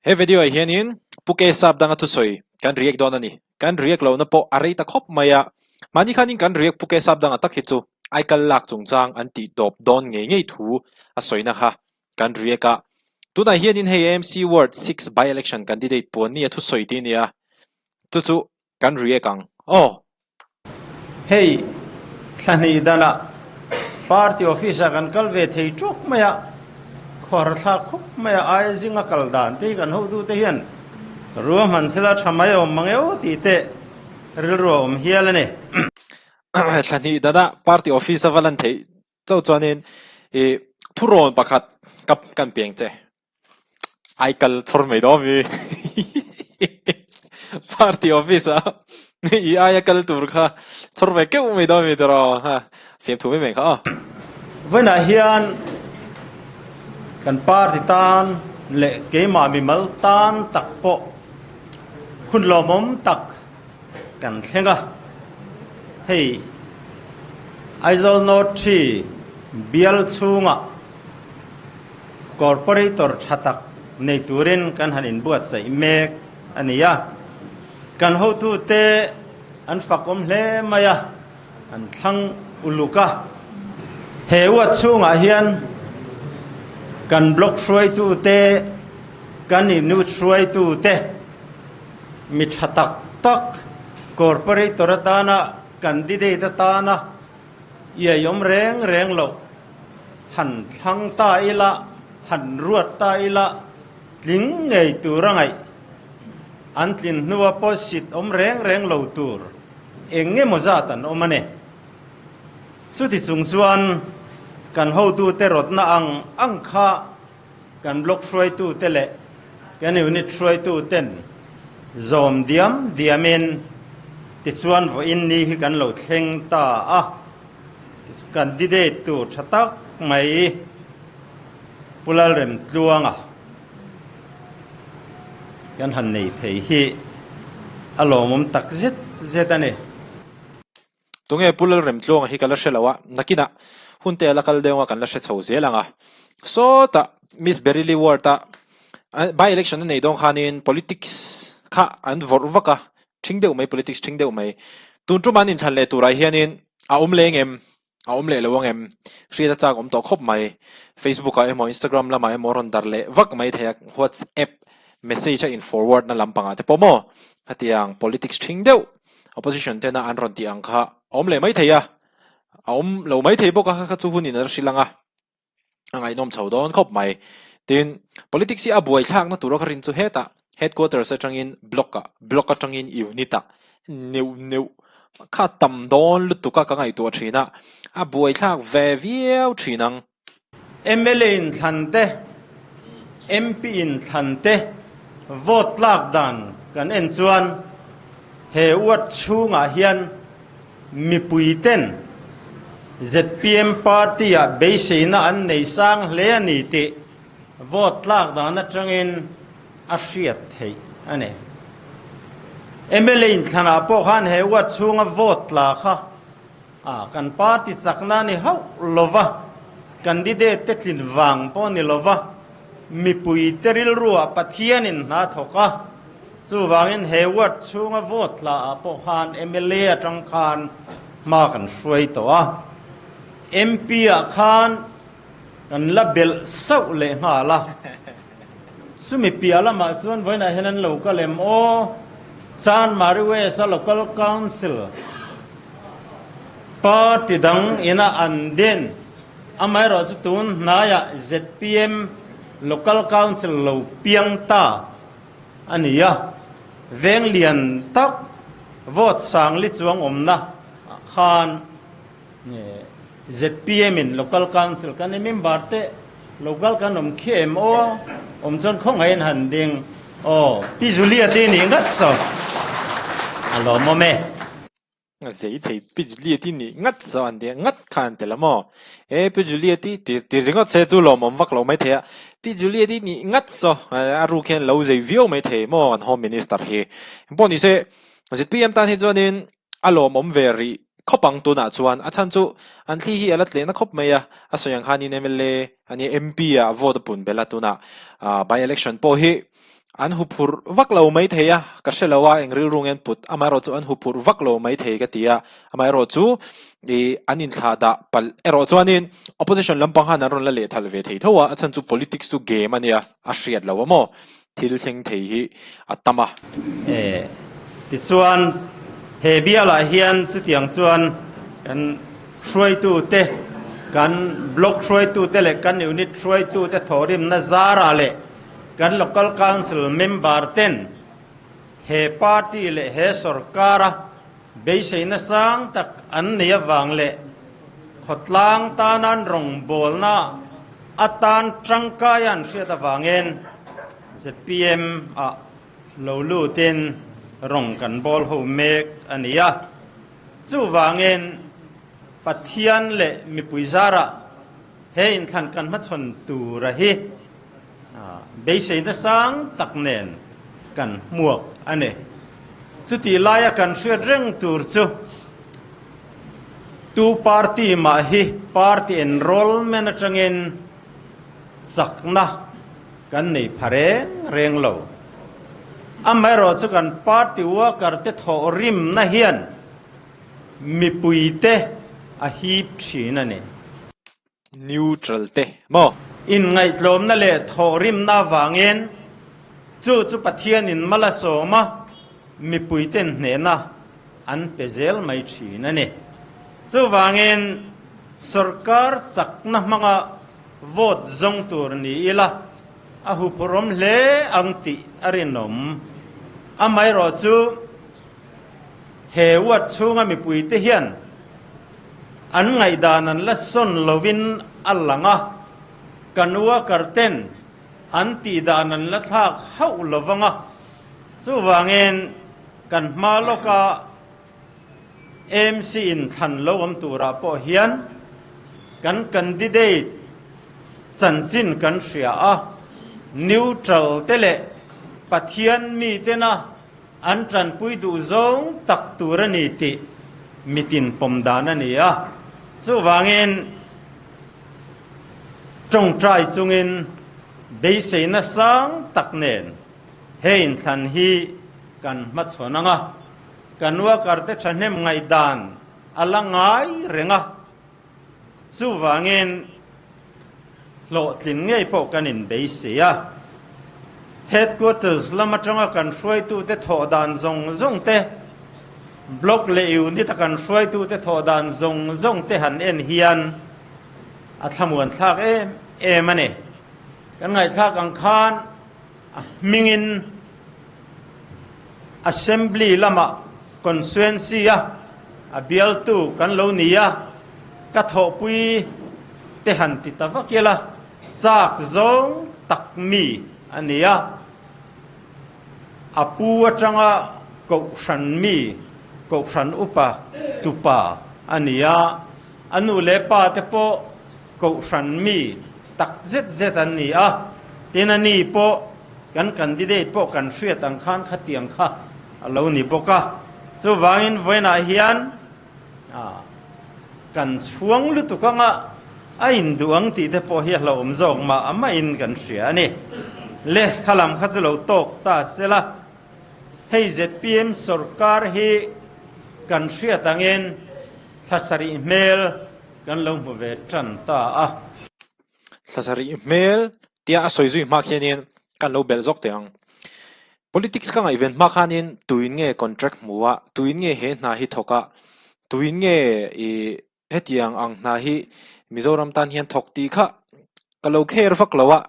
He video ah hianin Pu K Sap danga thusawi kan react dawn a ni. Kan react lohna pawh a rei ta khawp mai a. Mahni khanin kan react Pu K Sap danga tak hi chu aikal lak chungchang an tih tawp dawn ngei ngei thu a sawina kha kan react a. Tunah hianin hei AMC Ward 6 by-election candidate puan ni a thusawi tih a ni a. Chu chu Kan react ang aw. Hei thla hnih danah party office ah kan kal ve thei ṭuk mai a, khuar thlak khup mai a, aia zinga kal dan te hi kan hotu te hian ruahman sela tha mai awm mang eo tih te rilru a awm hial a ni. Thla hnih danah party office a va lan theih chauh chuanin i thurawn pakhat ka kan piang che. Ai kal chhawr mai dawn mi Party office a i aia kal tur kha chhawr ve keuh mai dawn mi tiraw ha fiamthu mai mai kha aw. Vawiinah hian kan party tan leh keimah mimal tan tak pawh hun lawmawm tak kan thleng a, hei Aizawl North 3 bial chhungah Corporator tha tak nei turin kan han inbuatsaih mek a ni a, kan hotute an fakawm hle mai a, an thlang uluk a. He uat chhungah hian kan block hruaitute, kan unit hruaitute, mi tha tak tak Corporator atana candidate atana iaiawm reng reng loh Han thlang ta ila, han ruat ta ila, tling ngei tur a ngaih. An tlin hnua pawh sit awm reng reng lo tur eng emaw zat an awm a ni. Chuti chung chuan kan hotute rawtna ang ang kha kan block hruaitute leh kan unit hruaituten zawm diam diamin tichuan vawiin ni hi kan lo thleng ta a. Candidate tur tha tak mai Pu Lalremtluanga kan han nei thei hi a lawmawm tak zet zet a ni. Tunge Pu Lalremtluanga hi ka la hre lo a, nakinah hun te a la kal deuh anga kan la hre chho zel ang a. Sawtah Miss Beryli Ward a by election a nei dawn khanin politics kha an vawrh vak a, Ṭhing deuh mai, politics ṭhing deuh mai. Tun ṭum an inthlan leh turah hianin a awm leh engem? A awm leh lo angem? Hriat a chak awm tawh khawp mai. Facebook ah emaw Instagram lamah emaw rawn darh leh vak mai thei a, WhatsApp message a in forward na lampangah te pawh maw? Hetiang politics ṭhing deuh opposition tena an rawn tih ang kha a awm leh mai thei a, a awm lo mai thei bawk a, kha kha chu hunin a hrilh ang a. A ngaihnawm chho dawn khawp mai. Tin, politics hi a buaithlakna tura ka rin chu hetah headquarters atangin block ah, block atangin unit ah neuh neuh kha tam dawn lutuk a ka ngaihtuah thin a, a buaithlak ve viau thin ang. Mla inthlan te, MP inthlan te vote tlak dan kan en chuan he ward chhungah hian Mipui ten zpm party ah beiseina an nei sang hle a ni tih vote tlak dan atangin a hriat theih a ni. Mla inthlanah pawh khan he ward chhunga vote tla kha kan party chakna a ni hauh lova, candidate te tlin vang pawh a ni lova, mipui te rilruah Pathianin hna thawk a, Chuvangin he ward chhunga vote tla ah pawh khan mla atang khan hma kan hruai tawh a, MP ah khan kan la belh sauh leh nghal a. Chumi piah lamah chuan vawiinah hian an lo kal em aw, Chanmari West a Local Council party dang ina an din, amaherawhchu chu tun hnaiah zpm Local Council lo piang ta. a ni a, veng lian tak vote sang li chuang awmna khan zpm in local council kan i member te local kan awm khi em aw awm chuan khawngaih in han ding aw Pi Julia te nih ngat saw a lawmawm e. A zei thei Pi Juliet i nih ngat zawh an tia ngat kha an tel a maw? E Pi Juliet i ti ti ringawt se chu lawmawm vak lo mai thei a, Pi Juliet i nih ngat saw a ruk hian lo zei viau mai thei maw an Home Minister hi. Engpawh ni se zpm tan hi chuanin a lawmawm ve rih khawp ang tunah chuan a chhan chu an thli hi a la tlehna khawp mai a, a sawi ang khanin mla a nia MP ah vote a pun belh a tunah by election pawh hi. An huphurh vak lo mai thei a, ka hre lo a, eng rilru nge an put, amaherawh chu an huphurh vak lo mai thei ka ti a, amaherawh chu ih an inthlah dah palh erawh chuanin opposition lampang khan an rawn la lehthal ve thei tho a, a chhan chu politics chu game a nia, a hriat lo a maw, thil thleng thei hi a tam a. E, tichuan he bialah hian chutiang chuan kan hruaitute, kan block hruaitute leh kan unit hruaitute thawhrimna zarah leh Kan Local Council member ten he party leh he sorkara beiseina sang tak an nei avang leh khawtlang tana an rawngbawlna atan tangkai an hriat avangin zpm ah lo lutin rawng kan bawl ho mek a ni a. Chuvangin Pathian leh mipui zarah he inthlan kan hmachhawn tura hi Beiseina sang tak nen kan hmuak a ni. Chutih laia kan hriat reng tur chu tu party mah hi party enrollment atangin chakna kan nei pha reng reng lo. Amaherawh chu kan party worker te thawh rimna hian mipuite a hip thin a ni. Neutral te maw? Inngaihtlawmna leh thawhrimna avangin chu chu Pathianin mal a sawm a, mipuiten hnehna an pe zel mai thin a ni. Chuvangin sawrkar chakna hmanga vote zawng tur ni ila a huphurhawm hle ang tih a rinawm. Amaherawhchu he ward chhunga mipuite hian An ngaihdan an la sawn lovin a lang a, kan worker ten an tihdan an la thlak hauh lo vang a, chuvangin kan hma lawka AMC in thlan lo awm turah pawh hian kan candidate chanchin kan hria a, neutral te leh Pathian mitena An tanpui duh zawng tak tur a ni tih mitin pawm dan a ni a. Chuvangin tawngtai chungin beiseina sang tak nen he inthlan hi kan hmachhawn ang a, kan worker-te thahnem ngaihdan a la ngai reng a. Chuvangin hlawhtlin ngei pawh kan inbeisei a. Headquarters lam atanga kan hruaitute thawh dan zawng zawng te, Block leh Unit a kan hruaitute thawh dan zawng zawng te han en hian a thlamuan thlak em em a ni. Kan ngaihthlak ang khan a hmingin Assembly lamah Constituency a a bialtu kan lo ni a, ka thawhpui te han ti ta vak ila, chak zawng tak mi a ni a, a pu atanga Kohhran mi, Kohhran upa tupa a ni a, a nu leh pa te pawh Kohhran mi tak zet zet an ni a, tin a ni pawh kan candidate pawh kan hriat ang khan khatiang kha a lo ni bawk a. Chuvangin vawiinah hian kan chhuang lutuk anga a induh ang tih te pawh hi a hlauhawm zawk mah a mahin kan hria a ni. Le khalam kha chu lo tawk ta sela, hei zpm sorkar hi kan hriat angin thla sarih hmel kan lo hmu ve tan ta a. Thla sarih hmel tia a sawi zui hma khianin kan lo belh zawk teh ang. Politics ka ngaihven hma khanin tuin nge contract hmu a, tuin nge he hna hi thawk a, tuin nge ih hetiang ang hna hi Mizoram tan hian thawk tih kha ka lo care vak lo a,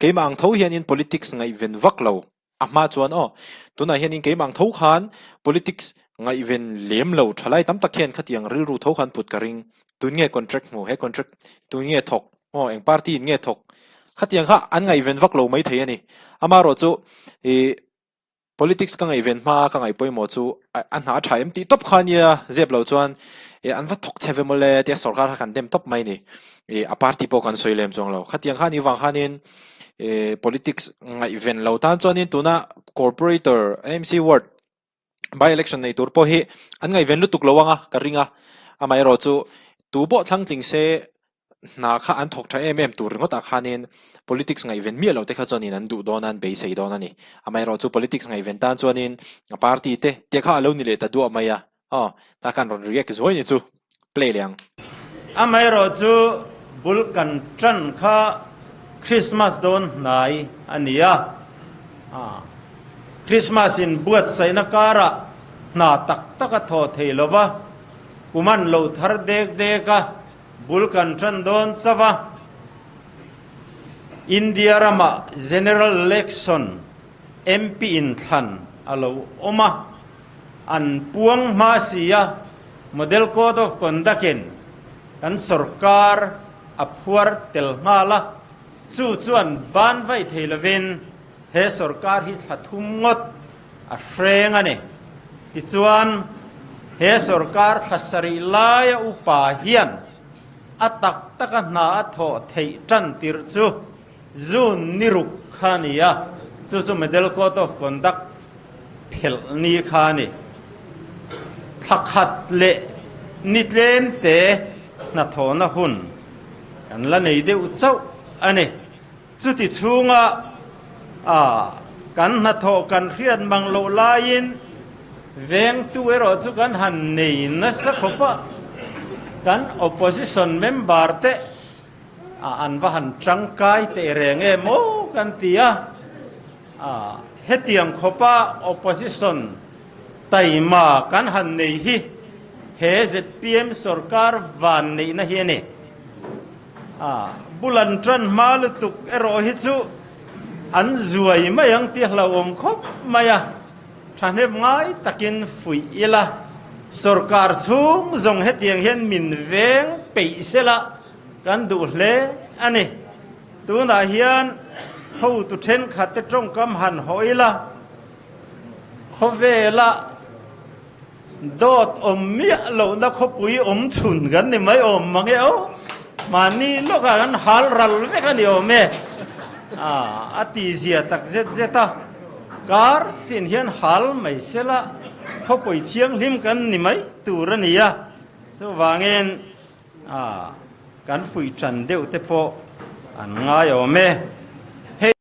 keimah ang tho hianin politics ngaihven vak lo a hma chuan aw tunah hianin keimah ang tho khan politics ngaihven lem lo thalai tam tak hian khatiang rilru tho khan put ka ring tun nge contract hmu he contract tun nge thawk aw eng party in nge thawk khatiang kha an ngaihven vak lo mai thei a ni amaherawh chu ih Politics ka ngaihven hma a ka ngaih pawimawh chu a hna a tha em tih tawp kha nia zep lo chuan eh an va thawk chhe ve mawle tia sorkar kha kan dem tawp mai ni. Eh a party pawh kan sawi lem chuang lo. Khatiang kha nih vang khanin eh politics ngaihven lo tan chuanin tuna corporator AMC ward by election nei tur pawh hi an ngaihven lutuk lo anga ka ring a. Amaherawhchu tu pawh thlang tling se. Hna kha an thawk tha em em tur ringawt ah khanin politics ngaihven miah lo te kha chuanin an duh dawn a, an beisei dawn a ni. Amaherawhchu politics ngaihven tan chuanin a party te tih kha a lo ni leh ta duah mai a, aw tah khan rawn react zuai ni chu play leh ang. Amaherawhchu bul kan tan kha Christmas dawn hnai a ni a, Christmas in buatsaihna karah hna tak tak a thawh thei lo va, kum an lo thar dek dek a, Bul kan tan dawn chauh a, India ramah General Election MP inthlan a lo awm a, an puang hma si a, Model Code of Conduct in kan sorkar a phuar tel nghal a, chu chuan ban vaih thei lovin he sorkar hi thla thum ngawt a hreng a ni. Tichuan, he sorkar thla sarih laia upa hian a tak taka hna a thawh theih tan tirh chu June ni ruk kha a ni a, chu chu Model Code of Conduct phelh ni kha a ni. Thla khat leh ni tlem te hnathawhna hun kan la nei deuh chauh a ni. Chuti chhunga kan hnathawh kan hriat mang loh laiin vengtu erawh chu kan han nei nasa khawp a, kan opposition member te an va han tangkai teh reng em aw kan ti a, hetiang khawpa opposition taima kan han nei hi he zpm sorkar van neihna hi a ni. A bul an tan hma lutuk erawh hi chu an zuai mai ang tih a hlauhawm khawp mai a, thahnem ngai takin fuih ila, sorkar chhung zawng hetiang hian min veng peih sela kan duh hle a ni. Tunah hian hotu thenkhatte tawngkam han haw ila, khawvela Dawt awm miah lohna khawpui awm chhun kan ni mai awm mang e aw. Mahni lawkah kan hal ral vek a ni awm e. A ti zia tak zet zet a, kar tin hian hal mai sela khawpui thianghlim kan ni mai tur a ni a. Chuvangin kan fuih tan deuh te pawh an ngai awm e. Hei.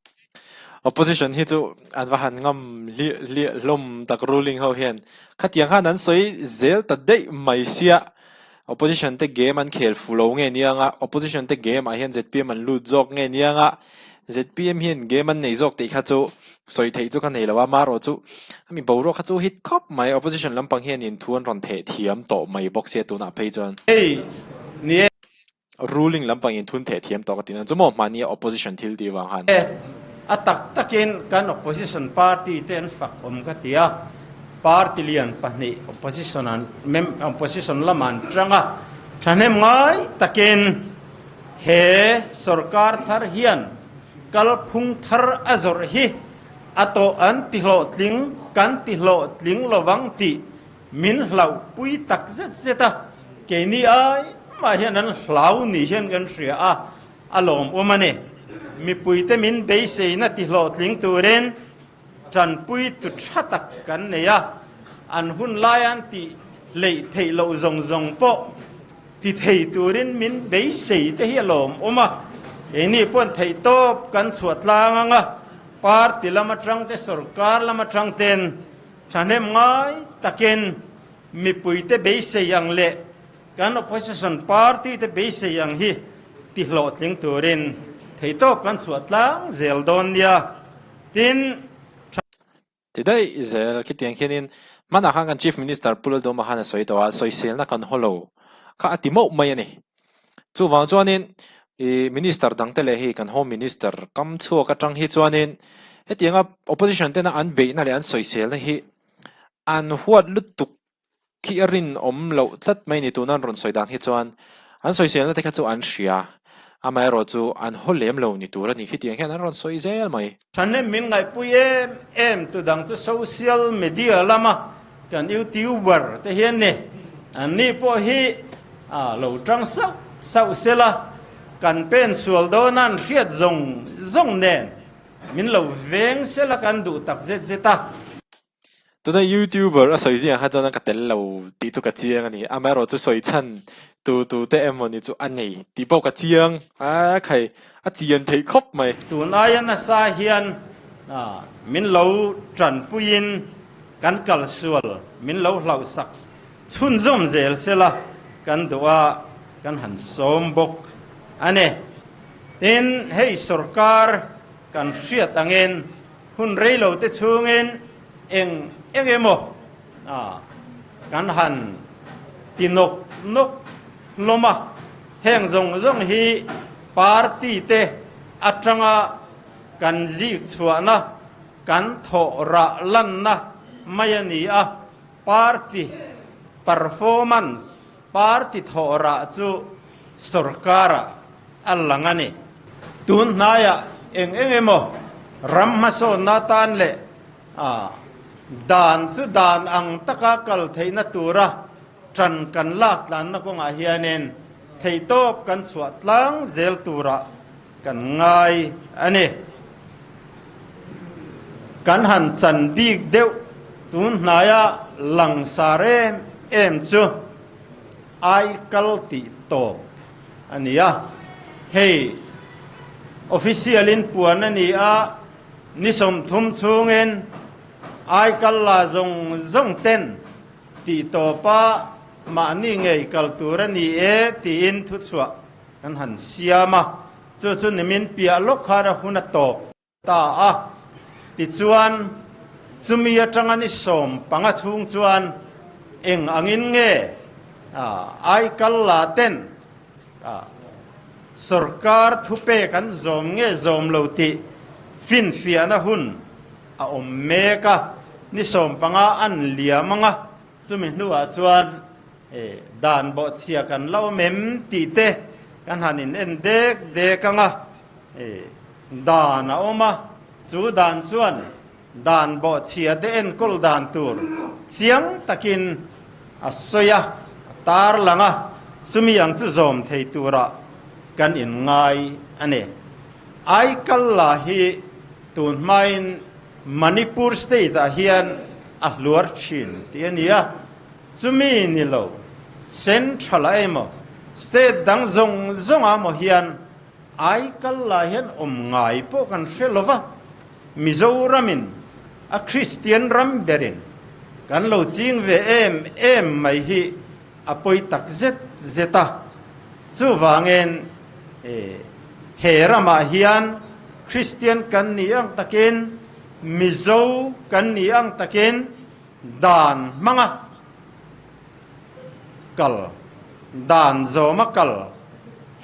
Opposition hi chu an va han ngam hliah hliah hlawm tak ruling ho hian khatiang khan an sawi zel ta daih mai sia opposition te game an khel fu lo nge nia anga opposition te game ah hian zpm an lut zawk nge nia anga zpm hian game an nei zawk tih kha chu sawi theih chu ka nei lo a marawh chu ami boruak kha chu hit khawp mai opposition lampang hianin thu an rawn theh thiam tawh mai bawk sia tunah phei chuan. Hei ni e. Ruling lampangin thun theh thiam tawh ka ti na chu maw mahnia opposition thil tih vang han. A tak takin kan opposition party te an fak awm ka ti a, party lian pahnih opposition an opposition lamah an tang a, thahnem ngai takin he sorkar thar hian kalphung thar a zawrh hi a tawh an ti hlawhtling kan ti hlawhtling lovang tih Min hlauhpui tak zet zet a, keini ai mah hian an hlau ni hian kan hria a, a lawmawm a ni. Mipuite min beiseina tihlawhtling turin tanpui tu tha tak kan nei a, an hun lai an tih hleih theih loh zawng zawng pawh ti thei turin min beisei te hi a lawmawm a, keini pawn theihtawp kan chhuah tlang ang a, party lam atang te sorkar lam atang ten Thahnem ngai takin mipuite beisei ang leh kan opposition party te beisei ang hi ti hlawhtling turin theihtawp kan chhuah tlang zel dawn nia. Tin, tha. Ti daih zel khitiang khianin hmanah khan kan Chief Minister Pu Lalduhawma khan a sawi tawh a, sawiselna kan haw lo kha a ti mauh mai a ni. Chuvang chuanin ih Minister dangte leh hei kan Home Minister kam chhuak atang hi chuanin hetianga opposition tena an beihna leh an sawiselna hi an huat lutuk khi a rinawm loh tlat mai ni tuna an rawn sawi dan hi chuan an sawiselna te kha chu an hria amaherawh chu an haw lem lo ni tur a ni khitiang hian an rawn sawi zel mai. Thahnem min ngaihpui em em tu dang chu social media lama kan youtuber te hian ni an ni pawh hi A lo tang sauh sauh sela, kan pen sual dawn a an hriat zawng zawng nen min lo veng sela kan duh tak zet zet a. Tuna YouTuber a sawi zingah khan chuan ka tel lo tih chu ka chiang a ni. Amaherawhchu sawi chhan Tu tu te emaw ni chu a nei tih pawh ka chiang a khai a chian theih khawp mai. Tun aia nasa hian min lo tanpuiin kan kalsual min lo hlauhsak chhunzawm zel sela kan duh a, kan han sawm bawk a ni. Tin, hei sorkar kan hriat angin hun reilo te chhungin eng eng emaw kan han ti nawk nawk hlawm a, heng zawng zawng hi party te atanga kan zik chhuahna, kan thawh rah lanna mai a ni a, party performance, party thawh rah chu sorkarah a lang a ni. Tun hnaiah eng eng emaw ram hmasawnna tan leh A, dan chu dan ang taka kal theihna tura ṭan kan lak tlanna kawngah hianin theihtawp kan chhuah tlang zel turah kan ngai a ni. Kan han chan bik deuh tun hnaia langsar em em chu aikal tih tawp a ni a. Hei official-in puan a ni a. Ni 30 chhungin aikal la zawng zawng ten tih tawpa mahni ngei kal tur a ni e tiin thuchhuah kan han siam a, chu chu nimin piah lawk khan a hun a tawp ta a. Tichuan, chumi atanga ni 15 chhung chuan eng angin nge aikal la ten Sorkar thupek an zawm nge zawm lo tih finfiahna hun a awm mek a, ni 15 an liam ang a, chumi hnuah chuan dan bawhchhia kan la awm em tih te kan han in en dek dek ang a, dan a awm a, chu dan chuan dan bawhchhia te enkawl dan tur chiang takin a sawi a, a tarlang a, chumi ang chu zawm thei turah kan inngai a ni. Aikal la hi tun hmain Manipur state-ah hian a hluar thin tih a ni a, chumi ni lo central-ah emaw state dang zawng zawngah maw hian Aikal la hian awm ngai pawh kan hre lo va. Mizoramin a Kristian ram berin kan lo ching ve em em mai hi a pawi tak zet zet a. Chuvangin he ramah hian Kristian kan ni ang takin, Mizo kan ni ang takin dan hmanga kal, dan zawma kal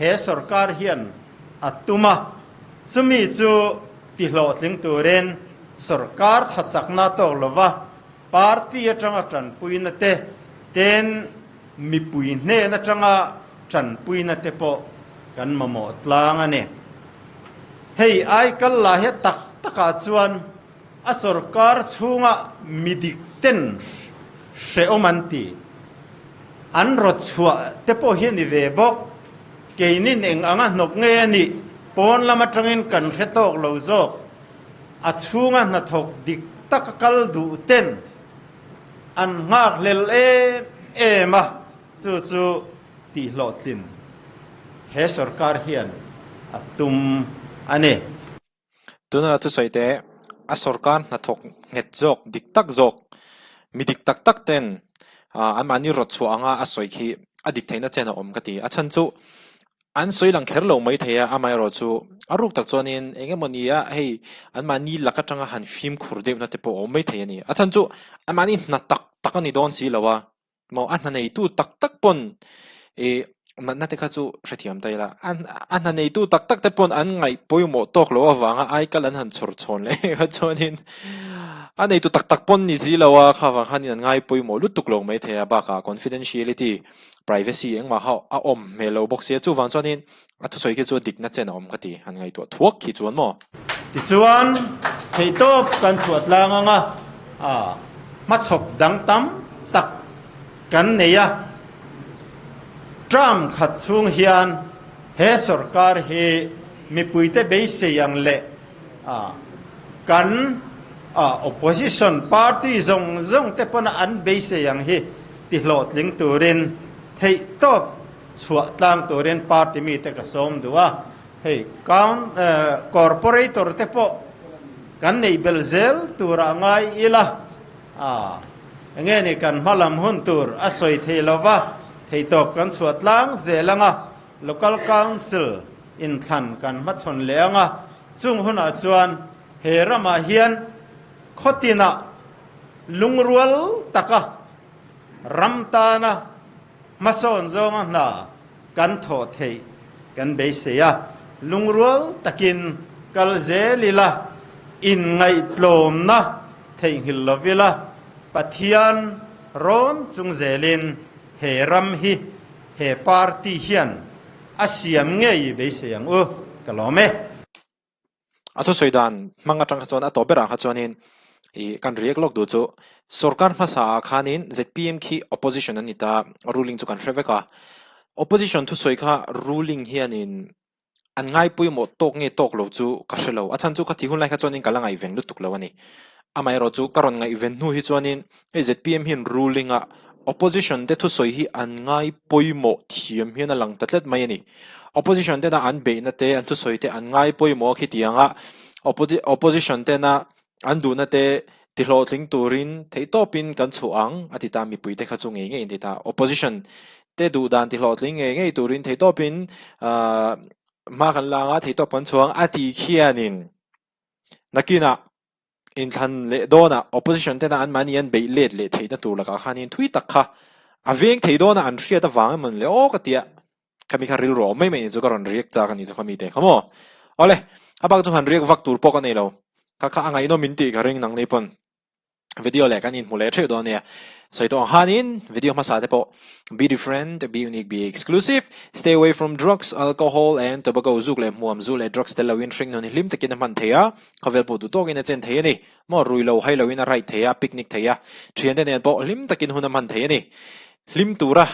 he sorkar hian a tum a. Chumi chu tihlawhtling turin sorkar thachakna tawk lova party atanga tanpuina te, ten mipui hnen atanga tanpuina te pawh kan mamawh tlang a ni. Hei aikal la he tak takah chuan a sorkar chhunga midik ten hrehawm an ti. An rawt chhuah te pawh hi a ni ve bawk. Keinin eng anga hnawk nge a nih pawn lam atangin kan hre tawk lo zawk. A chhunga hnathawk dik taka kal duh ten an nghak hlel em em a, chu chu tihhlawhtlin he sorkar hian a tum a ni. Tuna thusawi te a sorkar hnathawk nghet zawk dik tak zawk mi dik tak tak ten anmahni rawt chhuah anga a sawi khi a dik theihna chen a awm ka ti. A chhan chu an sawi lang kher lo mai thei a, amaherawh chu a ruk tak chuanin eng emaw ni a hei anmahni lak atanga han fimkhur deuhna te pawh a awm mai thei a ni. A chhan chu anmahni hna tak tak a ni dawn si lo a. Maw a hna neitu tak tak pawn ih natna te kha chu hrethiam ta ila a hna neitu tak tak te pawn an ngaih pawimawh tawk loh avanga aikal an han chhawr chhawn leh kha chuanin a neitu tak tak pawn ni si lo a kha vang khanin an ngai pawimawh lutuk lo mai thei a bakah confidentiality privacy engmah kha a awm hmel lo bawk sia chuvang chuanin a thusawi khi chu a dikna chen a awm ka ti han ngaihtuah thuak khi chuan maw. Tichuan theihtawp kan chhuah tlang anga hmachhawp dang tam tak kan nei a, term khat chhung hian he sorkar hi mipuite beisei ang leh kan opposition party zawng zawng te pawna an beisei ang hi tihlawhtling turin theihtawp. chhuah tlang turin party mite ka sawm duh a, hei corporator te pawh kan neih belh zel turah ngai ila, enge ni kan hma lam hun tur a sawi thei lova, theitawp kan chhuah tlang zel anga local council inthlan kan hmachhawn leh anga, chung hunah chuan he ramah hian khawtinah lungrual taka ram tana hmasawn zawnga hna kan thawh theih kan beisei a, lungrual takin kal zel ila, inngaihtlawmna theihnghilh lo ila, Pathian rawn chung zelin he ram hi he party hian a siam ngei beisei ang u, ka lawm e. A thusawi dan hmang atang kha chuan a tawp berah kha chuanin ih kan riak lawk duh chu sorkar hmasa ah khanin zpm khi opposition an ni ta ruling chu kan hre vek a, opposition thusawi kha ruling hianin an ngai pawimawh tawk nge tawk lo chu ka hre lo, a chhan chu kha thih hun lai kha chuanin ka la ngaihven lutuk lo a ni. Amaherawh chu ka rawn ngaihven hnu hi chuanin hei zpm hian ruling a opposition te thusawi hi an ngai pawimawh thiam hian a lang ta tlat mai a ni. Opposition tena an beihna te an thusawi te an ngai pawimawh a khitiang a, opposition tena an duhna te tihlawhtling turin theihtawpin kan chhuah ang a ti ta mipui te kha chu ngei ngei an ti ta. Opposition te duh dan tihlawhtling ngei ngei turin theihtawpin hma kan la ang a, theihtawp kan chhuah ang a ti khianin nakinah Inthlan leh dawnah opposition tena anmahni an beih let leh theihna tur lakah khanin thui tak kha a veng thei dawna an hriat avang emaw ni le aw ka tia khami kha rilru a awm mai mai ni chu ka rawn riak chak a ni chu khami te kha maw. Awle, a bak chu han riak vak tur pawh ka nei lo. Kha kha a ngaihnawm min tih ka ring nang ni pawn video leh kan inhmu leh theuh dawn nia. Sawi tawh ang khanin video hmasa te pawh be different, be unique, be exclusive, stay away from drugs, alcohol and tobacco zuk leh hmuam zu leh drugs tel loin hringnun hi hlim takin a hman thei a. Khawvel pawh duh tawkin a chen thei a ni. Maw rui lo hai loin a ride thei a, picnic thei a, thiante nen pawh hlim takin hun a hman thei a ni. Hlim tura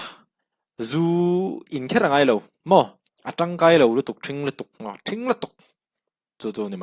zu in kher a ngai lo maw? A tangkai lo lutuk, thing lutuk, thing lutuk chu chu ni mai.